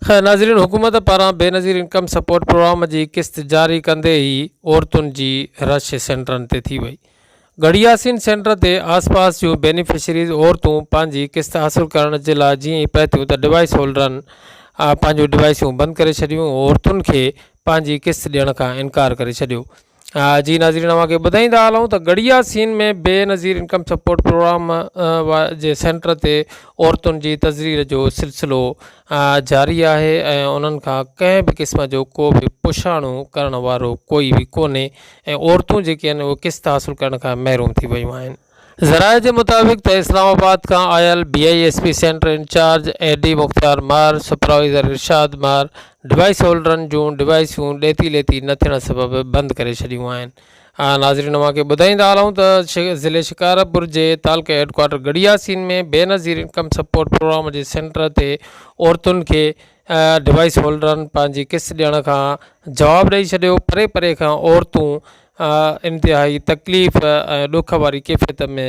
ناظرين حڪومت پاران بينظير انڪم سپورٽ پروگرام جي قسط جاري ڪندي ئي عورتن جي رش سينٽرن تي ٿي وئي. ڳڙهياسين سينٽر تي آس پاس جون بينيفشريز عورتون پنهنجي قسط حاصل ڪرڻ جي لاء جيئن ئي پهتيون ته ڊوائيس هولڊرن پنهنجون ڊوائيسون بند ڪري ڇڏيون ۽ عورتن کي پنهنجي قسط ڏيڻ کان انڪار ڪري ڇڏيو. جي ناظرين اوهان کي ٻڌائيندا هلون ته Garhi Yasin ۾ Benazir income support programme جي سينٽر تي عورتن جي تذليل جو سلسلو جاري آهي ۽ انهن کان ڪنهن به قسم جو ڪو به پڇاڻو ڪرڻ وارو ڪوئي به ڪونهي ۽ عورتون جيڪي آهن اهي قسط حاصل ڪرڻ کان محروم ٿي ويون آهن. ذرائع جي مطابق ته اسلام آباد کان آيل B I S P centre incharge A D Mukhtiar Mahar, supervisor Irshad Mahar device هولڊرن جون ڊوائيسون ڏيتي ليتي نه ٿيڻ سبب بند ڪري ڇڏيون آهن. ناظرين اوهان کي ٻڌائيندا هلون ته ضلعي شڪارپور جي تعلقي headquarter Garhi Yasin ۾ Benazir income support programme جي سينٽر تي عورتن کي ڊوائيس هولڊرن پنهنجي قسط ڏيڻ کان جواب ڏئي ڇڏيو پري پري کان عورتون انتهائي تڪليف ۽ ڏک واري ڪيفيت ۾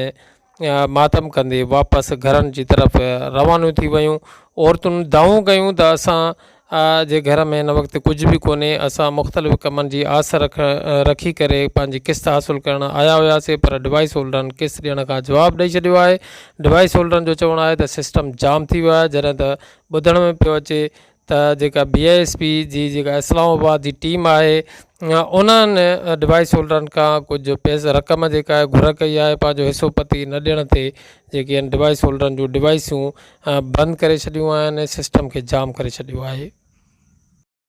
ماتم ڪندي واپس گهرن جي طرف روانيون ٿي ويون. عورتن دانهون ڪيون ته اسان جي گهر ۾ هن وقت ڪجهه به ڪونهي، اسان مختلف ڪمن جي آس رکي ڪري پنهنجي قسط حاصل ڪرڻ آيا هياسي پر ڊوائيس هولڊرن قسط ڏيڻ کان جواب ڏئي ڇڏيو آهي. ڊوائيس هولڊرن جو چوڻ آهي ته سسٽم جام ٿي ويو آهي جڏهن ته ٻڌڻ ۾ پيو اچي ته جيڪا بي I S P جي جيڪا اسلام آباد جي ٽيم آهي انهن ڊوائيس هولڊرن کان ڪجهه پئسا رقم جيڪا آهي گهر ڪئي آهي پنهنجو حصو پتي نه ڏيڻ تي جيڪي آهن ڊوائيس هولڊرن جون ڊوائيسون بند ڪري ڇڏيون آهن ۽ سسٽم کي جام ڪري ڇڏيو آهي.